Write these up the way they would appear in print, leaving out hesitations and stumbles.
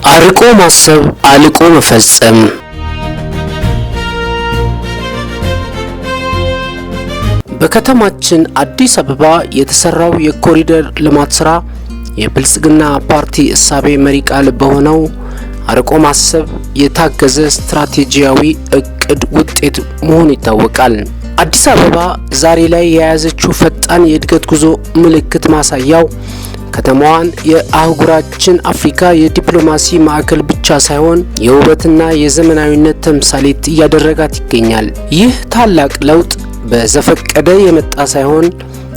አርቆ ማሰብ፣ አልቆ መፈጸም። በከተማችን አዲስ አበባ የተሰራው የኮሪደር ልማት ስራ የብልጽግና ፓርቲ እሳቤ መሪ ቃል በሆነው አርቆ ማሰብ የታገዘ ስትራቴጂያዊ እቅድ ውጤት መሆኑ ይታወቃል። አዲስ አበባ ዛሬ ላይ የያዘችው ፈጣን የእድገት ጉዞ ምልክት ማሳያው ከተማዋን የአህጉራችን አፍሪካ የዲፕሎማሲ ማዕከል ብቻ ሳይሆን የውበትና የዘመናዊነት ተምሳሌት እያደረጋት ይገኛል። ይህ ታላቅ ለውጥ በዘፈቀደ የመጣ ሳይሆን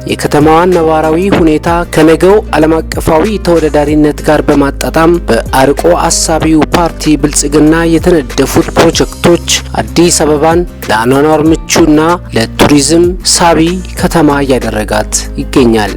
የከተማዋን ነባራዊ ሁኔታ ከነገው ዓለም አቀፋዊ ተወዳዳሪነት ጋር በማጣጣም በአርቆ አሳቢው ፓርቲ ብልጽግና የተነደፉት ፕሮጀክቶች አዲስ አበባን ለአኗኗር ምቹና ለቱሪዝም ሳቢ ከተማ እያደረጋት ይገኛል።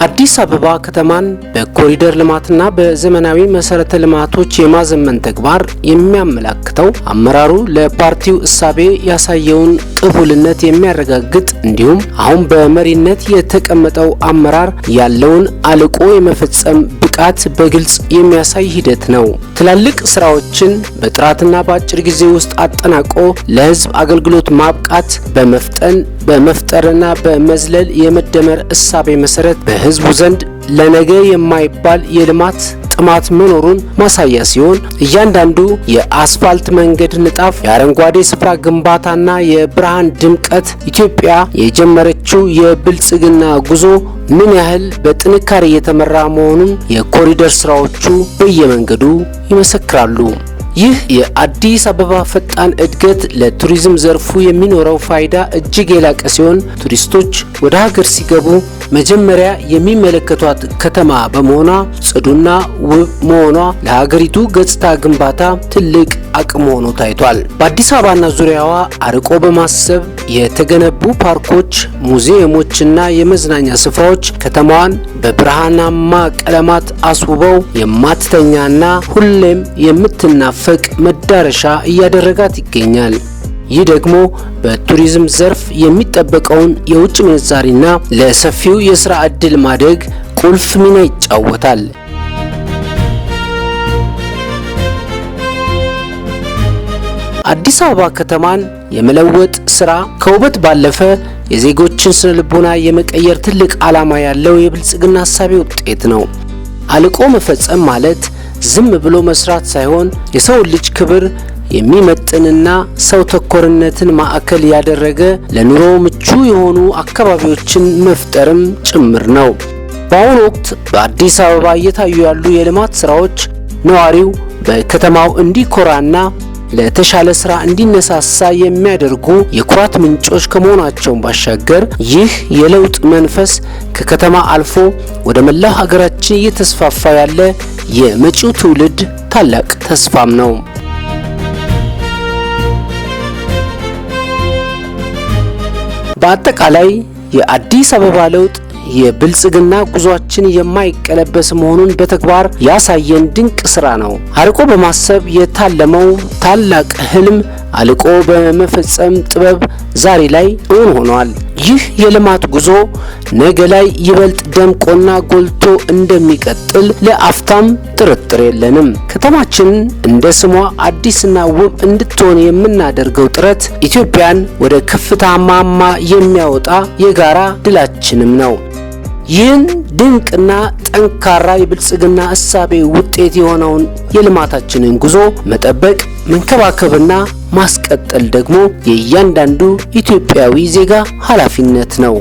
አዲስ አበባ ከተማን በኮሪደር ልማትና በዘመናዊ መሰረተ ልማቶች የማዘመን ተግባር የሚያመላክተው አመራሩ ለፓርቲው እሳቤ ያሳየውን ቅቡልነት የሚያረጋግጥ እንዲሁም አሁን በመሪነት የተቀመጠው አመራር ያለውን አልቆ የመፈጸም ብቃት በግልጽ የሚያሳይ ሂደት ነው። ትላልቅ ስራዎችን በጥራትና በአጭር ጊዜ ውስጥ አጠናቆ ለሕዝብ አገልግሎት ማብቃት በመፍጠን፣ በመፍጠርና በመዝለል የመደመር እሳቤ መሰረት በህዝቡ ዘንድ ለነገ የማይባል የልማት ጥማት መኖሩን ማሳያ ሲሆን፣ እያንዳንዱ የአስፋልት መንገድ ንጣፍ፣ የአረንጓዴ ስፍራ ግንባታና የብርሃን ድምቀት ኢትዮጵያ የጀመረችው የብልጽግና ጉዞ ምን ያህል በጥንካሬ እየተመራ መሆኑን የኮሪደር ስራዎቹ በየመንገዱ ይመሰክራሉ። ይህ የአዲስ አበባ ፈጣን እድገት ለቱሪዝም ዘርፉ የሚኖረው ፋይዳ እጅግ የላቀ ሲሆን፣ ቱሪስቶች ወደ ሀገር ሲገቡ መጀመሪያ የሚመለከቷት ከተማ በመሆኗ፣ ጽዱና ውብ መሆኗ ለሀገሪቱ ገጽታ ግንባታ ትልቅ አቅም ሆኖ ታይቷል። በአዲስ አበባና ዙሪያዋ አርቆ በማሰብ የተገነቡ ፓርኮች፣ ሙዚየሞችና የመዝናኛ ስፍራዎች ከተማዋን በብርሃናማ ቀለማት አስውበው የማትተኛና ሁሌም የምትናፈቅ መዳረሻ እያደረጋት ይገኛል። ይህ ደግሞ በቱሪዝም ዘርፍ የሚጠበቀውን የውጭ ምንዛሪና ለሰፊው የስራ ዕድል ማደግ ቁልፍ ሚና ይጫወታል። አዲስ አበባ ከተማን የመለወጥ ስራ ከውበት ባለፈ የዜጎችን ስነ ልቦና የመቀየር ትልቅ ዓላማ ያለው የብልጽግና እሳቤ ውጤት ነው። አልቆ መፈጸም ማለት ዝም ብሎ መስራት ሳይሆን፣ የሰውን ልጅ ክብር የሚመጥንና ሰው ተኮርነትን ማዕከል ያደረገ ለኑሮ ምቹ የሆኑ አካባቢዎችን መፍጠርም ጭምር ነው። በአሁኑ ወቅት በአዲስ አበባ እየታዩ ያሉ የልማት ስራዎች ነዋሪው በከተማው እንዲኮራና ለተሻለ ስራ እንዲነሳሳ የሚያደርጉ የኩራት ምንጮች ከመሆናቸውን ባሻገር፣ ይህ የለውጥ መንፈስ ከከተማ አልፎ ወደ መላው ሀገራችን እየተስፋፋ ያለ የመጪው ትውልድ ታላቅ ተስፋም ነው። በአጠቃላይ የአዲስ አበባ ለውጥ የብልጽግና ጉዟችን የማይቀለበስ መሆኑን በተግባር ያሳየን ድንቅ ስራ ነው። አርቆ በማሰብ የታለመው ታላቅ ህልም አልቆ በመፈጸም ጥበብ ዛሬ ላይ እውን ሆኗል። ይህ የልማት ጉዞ ነገ ላይ ይበልጥ ደምቆና ጎልቶ እንደሚቀጥል ለአፍታም ጥርጥር የለንም። ከተማችን እንደ ስሟ አዲስና ውብ እንድትሆን የምናደርገው ጥረት ኢትዮጵያን ወደ ከፍታ ማማ የሚያወጣ የጋራ ድላችንም ነው። ይህን ድንቅና ጠንካራ የብልጽግና እሳቤ ውጤት የሆነውን የልማታችንን ጉዞ መጠበቅ፣ መንከባከብና ማስቀጠል ደግሞ የእያንዳንዱ ኢትዮጵያዊ ዜጋ ኃላፊነት ነው።